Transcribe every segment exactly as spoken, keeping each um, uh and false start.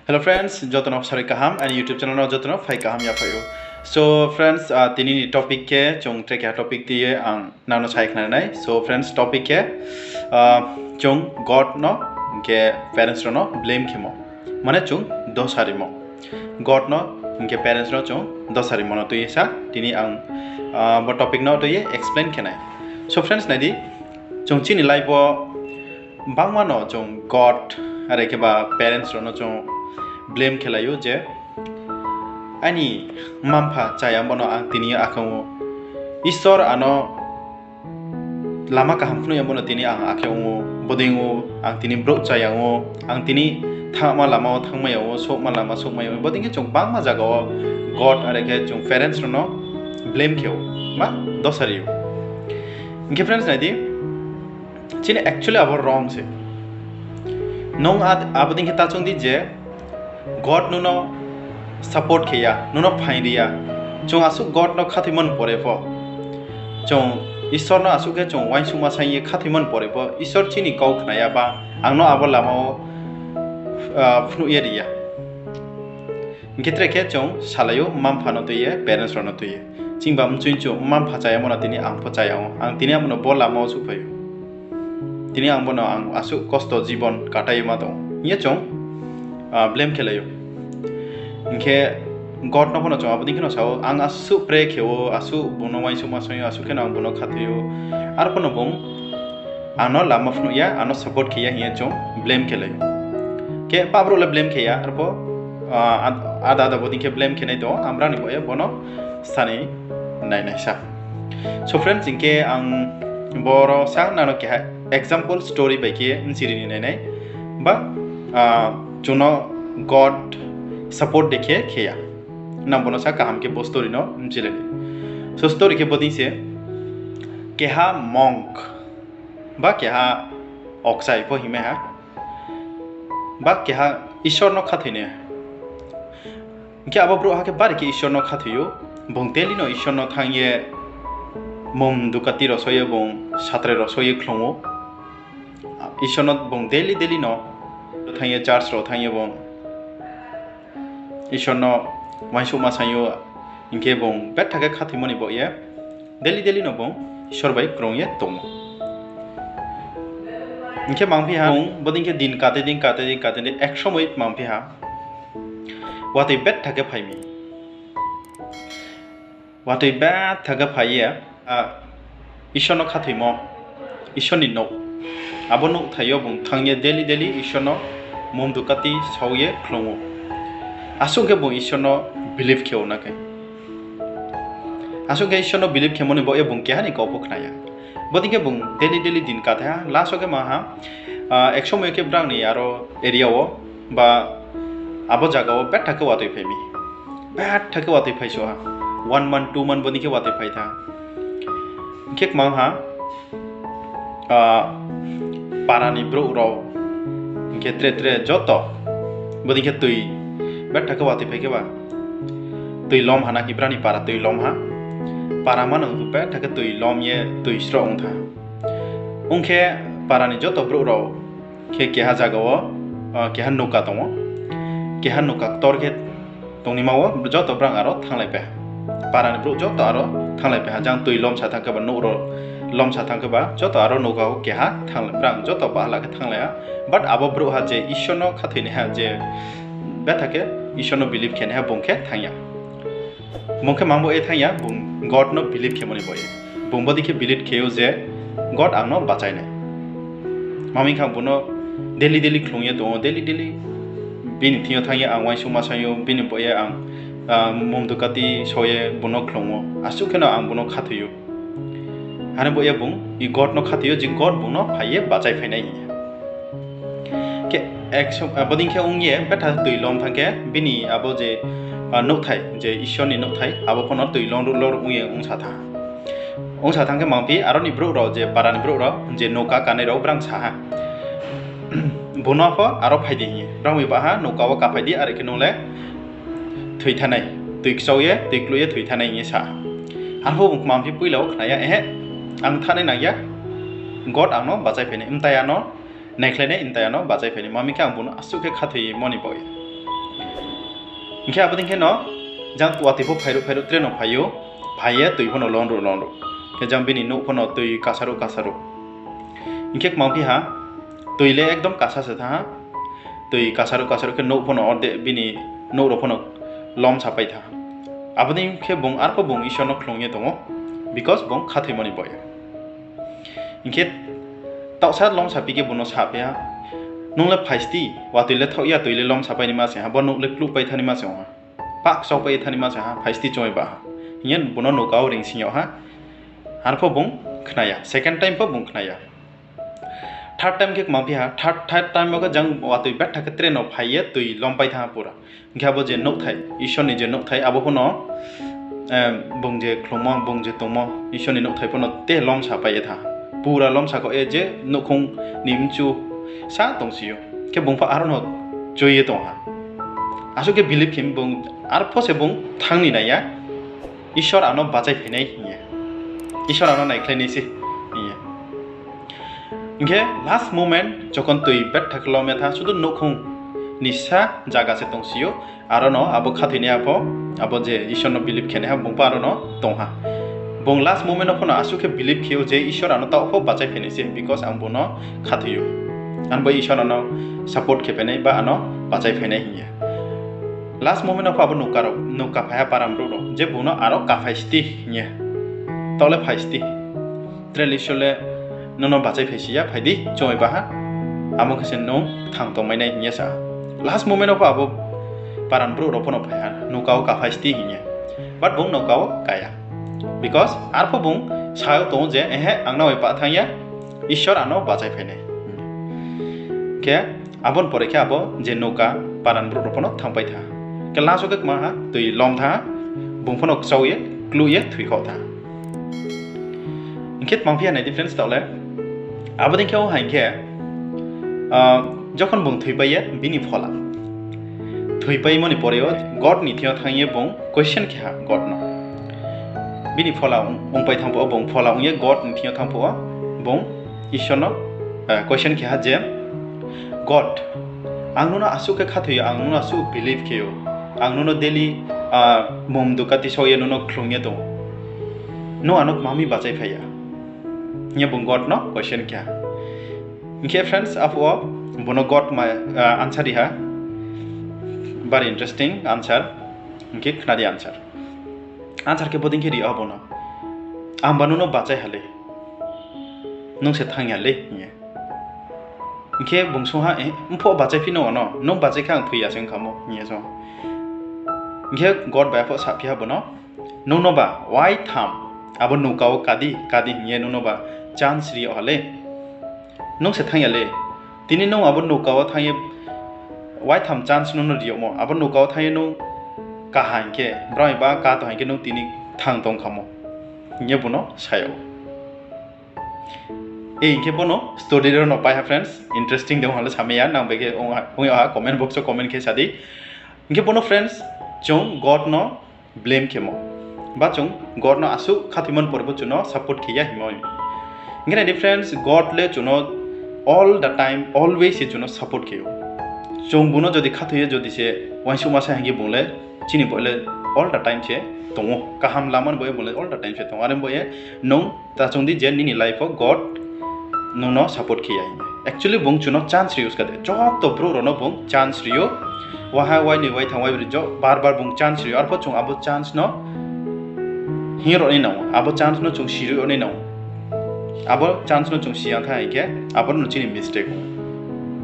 Hello friends, joto no sarui kaham, aini YouTube channel no joto no phai kaham yaphai ou. So friends, ah, tini ni topic khe chung tre keha topic tui ye ang nang no sai khnari nai. So friends, topic khe, ah, chung God no, hing khe parents rao no blame khemo. Mane chung dosa rimo. God no, hing khe parents no chung dosa rimo no tui ye sa, tini ang, ah, bo topic no tui ye explain khe nai. So friends, nai di, chung chini life wo bangma no chung God, are khe ba parents rao no chung blame khe lai ou je, aini mma-mpha chaya bo no ang tini akhang ou. Isor ano lama kaham phnuh ya bo no tini ang akhe ong ou, bodei ong ou, ang tini brouh chaya ong ou, ang tini thanngma lama wo thanngmai ya ong ou, souhma lama souhmai ya ong ou, bodei khe chung bangma zaga wo God, are khe chung parents rao no blame khe ou, ma dosa ri ou. Hing khe friends, nai di, chini actually abo wrong se. Nung a-, abo dei khe ta choung di je, God nung no support khe ya, nung no phaing ri ya. Chung asuh God no khathoimo ni pore pho, chung Isor no asuh khe chung uaingsouhma saing ye khathoimo ni pore pho, Isor chini kau khna ya ba, ang no abo lama wo, ah, phnuh ye ri ya. Hing khe tre khe chung salai ou mma-mpha no tui ye, parents rao no tui ye. Chini ba mchoi chu mma-mpha chaya mo no tini ang pho chaya ou, ang tini abo no bo lama wo souhphai ou. Tini ang bo no ang asuh kosto jibon katai ye ma tong ou hing ye chung, ah, blame khe lai ou. Hing khe God no pho no chung abo dei khe no sa ou, ang asuh pray khe ou, asuh bung no uaingsouhma saing ou, asuh khe no ang bung no khathoi ou, arphuh no bung ang no lama phnuh ya, ang no support khe ya hing ye chung blame khe lai ou. Khe pa brouh le blame khe ya, arphuh, ah, ad-, ada ada bodei khe blame khe nai tong ou, ang brao ni baoh ye bo no sani nai nai sa. So friends, hing khe ang boro sa nang no keha example story bai khe bchiri ni nai nai. Ba, ah, chung no God support de khe khe ya. Nang bo no sa kaham khe bo story no bchiri ni. So story khe bodei se, keha monk, ba keha okchai pho hingmai ha, ba keha Isor no khathoi nai. Hing khe abo brouhha khe bari khe Isor no khathoi ou, bung daily no Isor no thanng ye, mum dukati rao só ye bung satrai rao só ye khlung ou. Isor no bung daily daily no thanng ye, church rao thanng ye bung Isor no uaingsouhma saing ou, hing khe bung betha khe khathoimo ni baoh ye daily daily no bung Isor bai krung ye tong ou. Hing khe mangphi ha, bung bodei khe din kate din kate din kate din ek somoi mangphi ha, watoi betha khe phai mi. Watoi betha khe phai ye, a, Isor no khathoimo, Isor ni nouh, abo nouhthai yo bung thanng ye daily daily Isor no mum dukati só ye khlung ou. Asuh khe bung Isor no believe khe ou na khe. Asuh khe Isor no believe khemo ni baoh ye bung keha ni kau pho khna ya. Bodei khe bung daily daily din kate ha, last wo khe ma ha, ah, ek somoi khe brao ni aro area wo ba abo zaga wo betha khe watoi phai mi. Betha khe watoi phai so ha. One month, two month bodei khe watoi phai tha. Hing khe kmang ha, ah, para ni brouh rao, hing khe tre tre joto, bodei khe tui, betha khe watoi phai khe ba, tui lom ha na khe brao ni para tui lom ha. Para manang betha khe tui lom ye tui sroh ong tha. Ong khe para ni joto brouh rao khe keha zaga wo, ah, keha nouka tong ou. Keha nouka ktor khe tongnaima wo joto brao aro thannglaipai ha. Para ni brouh joto aro thannglaipai ha. Jang tui lomsa thanng khe ba, nouh rao lomsa thanng khe ba, joto aro nouka wo keha thannglai, brao joto bahala khe thannglai ha. But abo brouhha je Isor no khathoinaiha je betha khe Isor no believe khenaiha bung khe thanng ya. Bung khe mang bo ye thanng ya, bung God no believe khemo ni baoh ye. Bung bodei khe believe khe ou je God ang no bachai nai. Mami kha bung no daily daily khlung ye tong ou, daily daily bini thing yo thanng ye ang uaingsouhma saing ou, bini baoh ye ang, ah, mum dukati só ye bung no khlung ou. Asuh khe no ang bung no khathoi ou. Are baoh ye bung, i God no khathoi ou je God bung no phai ye bachai phai nai hing ye. Khe bodei khe ong ye betha tui lom thanng khe bini abo je, ah, nouhthai, je Isor ni nouhthai, abo pho no tui lom ruh lom ruh ong ye ongsa thanng. Ongsa thanng khe mangphi aro ni brouh rao, je para ni brouh rao, je nouka kanai rao brao sa ha, bung no pho aro phai di hing ye. Brao bai ba ha, nouka wo kaphai di, are khe nung le thoi thanng nai, tui kchau ye, tui kluh ye thoi thanng nai hing ye sa ha. Arphuh bung mangphi poila wo khna ya, ehe, ang thanngnai nang ya, God ang no bachai phai nai, mtai ano naikhlai nai, mtai ano bachai phai nai. Mami khe ang bung no asuh khe khathoimo ni baoh ye. Hing khe abo dei khe no jang watoi pho phairuh phairuh tre no phai ou, phai ye toi pho no lomruh lomruh. Khe jang bini nouh pho no toi kasaruh kasaruh. Hing khe kmang phi ha, toi le ekdom kasa se thanng ha. Toi kasaruh kasaruh khe nouh pho no orde bini nouh rao pho no lomsapai thanng ha. Abo dei khe bung arpho bung Isor no khlung ye tong ou, because bung khathoimo ni baoh ye. Hing khe taohsa lomsaphi khe bung no saphi ha, Nung le phai sdi, watoi le thaoh ya, toi le lomsapai naima se ha, bo nouh le kluhpai thanng naima se ong ha, pah kchaupai ye thanng naima se ha, phai sdi, choung ye ba ha, hing ye bung no nouka wo reing sing yag ha. Arpho bung khna ya, second time pho bung khna ya. Third time khe kmang phi ha, third, third time wo khe jang watoi betha khe tre no phai ye toi lompai thanng ha pura. Hing khe abo je nouhthai, Isor ni je nouhthai, abo pho no, bung je khlungmo, bung je tongmo, Isor ni nouhthai pho no te lomsapai ye thanng ha. Pura lomsakhaoh ye je nouhkhong ni mchu sa tongsi ou. Khe bung pho aro no chui ye tong ha. Asuh khe believe khe mi bung, arpho se bung thanng ni nai ya, Isor ano bachaiphai nai hing ye. Isor ano naikhlai nai se hing ye. Hing khe last moment jokhon toi betha khe lom ye thanng ha, sudu nouhkhong ni sa zaga se tongsi ou, aro no abo khathoinaiha pho, abo je Isor no believe khenaiha bung pho aro no tong ha. Bung last moment wo pho no asuh khe believe khe ou je Isor ano taoh pho bachaiphai nai se, because ang bung no khathoi ou. Ang bo Isor ano support khe phai nai ba ano bachaiphai nai hing ye. Last moment wo pho abo nouka phai ha para brouh rao je bung no aro kaphai sdi hing ye. Taoh le phai sdi. Tre le Isor le nung no bachaiphai si ya, phai di, choung ye ba ha. Abo khe se nung kthang tongmai nai hing ye sa ha. Last moment wo pho abo para brouh rao pho no phai ha, nouka wo kaphai sdi hing ye. But bung nouka wo ka ya. Because arpho bung sa ye tong ou je, Ehe, ang nao bai pah thanng ya, Isor ano bachaiphai nai. Khe abo ni pore khe abo je nouka para brouh rao pho no thanngpai thanng ha. Khe last wo khe kmang ha, toi lom thanng ha, bung pho no kchau ye, kluh ye, thoikhaoh thanng ha. Hing khe tmang phi ha nai di friends, taoh le. Abo dei khe ong ha hing khe, jokhon bung thoipai ye, bini phola thoipaimo ni pore wo God ni thing yo thanng ye bung question khe ha God no. Bini phola ong, ongpai thanng phuh wo, bung phola ong ye God ni thing yo thanng phuh wo, bung Isor no question khe ha je, God, ang nung no asuh khe khathoi ou, ang nung no asuh believe khe ou, ang nung no daily mum dukati só ye nung no khlung ye tong ou, nung ano kma mi bachaiphai ya? Hing ye bung God no question khe ha. Hing khe friends, aphuh wo bung no God ma, answer ri ha. Very interesting answer. Hing khe khna di answer. Answer khe bo dei khe ri ha bung no, Angba nung no bachai ha le, nung se thanng ya le, hing ye. Hing khe bung swunng ha, Mpho bachaiphi no ano, nung bachai khe ang thoi ya se ong khamo, hing ye swunng ha. Hing khe God bai aphuh saphi ha bung no, Nung no ba waitham abo nouka wo ka di, ka di hing ye nung no ba chance ri yag ha le. Nung se thanng ya le. Tini nung abo nouka wo thanng ye waitham chance nung no ri yagmo, abo nouka wo thanng ye nung ka ha hing khe, brao ba ka tong ha hing khe nung tini kthang tong khamo, hing ye bung no sa yag ou. Hing khe bo no story rao no pai ha friends, interesting de ong ha le samai ya, nang bai khe ong yag ha comment box wo comment khe sa di. Hing khe bo no friends, chung God no blame khemo, ba chung God no asuh khathoimo ni pore bo chung no support khe ya hingmo. Hing khe nai di friends, God le chung no all the time, always se chung no support khe ou. Chung bung no jodi khathoi ye jodi se uaingsouhma sa hing khe bung le chini bo le all the time se tong ou, kaham lama ni bo ye bung le all the time se tong ou. Are bo ye nung ta chung di je nini life wo God nung no support khe ya hing ye. Actually bung chung no chance ri ou skha de, joto brouh rao no bung chance ri ou. Waha, wainoi, waitham, waibri jo bar bar bung chance ri ou. Arpho chung abo chance no hing rao nai nang ou, abo chance no chung si rao nai nang ou. Abo chance no chung si ya thanng hing khe, abo no chini mistake ou.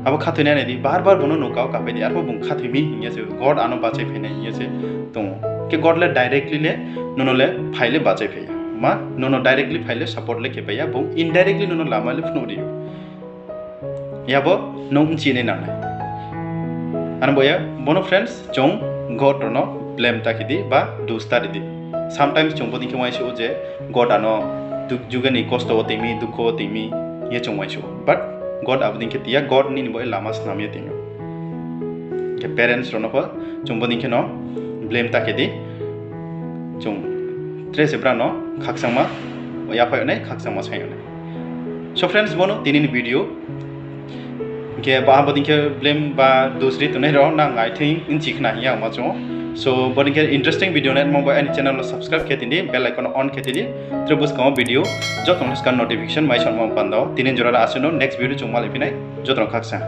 Abo khathoi nai nai di, bar bar bung no nouka wo kapai di, arpho bung khathoi mi hing ye se, God ano bachaiphai nai hing ye se tong ou. Khe God le directly le nung no le phai le bachaiphai ya. Ma, nung no directly phai le support le khe pai ya, bung indirectly nung no lama le phnuh ri ou. Yabo nung bchi nai nang nai. Ano bo ye, bo no friends, chung God rao no blame ta khe di, ba dus ta ri di. Sometimes chung bo dei khe uaingsouh ou je, God ano du-, juga ni kosto wo tong mi, dukho wo tong mi, ye chung uaingsouh ou. But God abo dei khe ti ya, God nini bo ye lama snam ye tong ou. Khe parents rao no pho chung bo dei khe no blame ta khe di. Chung tre se brao no khakchangma, yaphai yag nai, khakchangma saing yag nai. So friends, bo no tini ni video. Hing khe ba abo dei khe blame ba dusri tongnai rao nang, I think, nchi khna hing ya ma chung ou. So, bo dei khe interesting video naimo bai aini channel no subscribe khe tini, bell icon on khe tini. Tre buskang wo video joto no skang notification mai songmo panda wo. Tini jora le asuh no, next video chung malai phi nai. Joto no khaksa.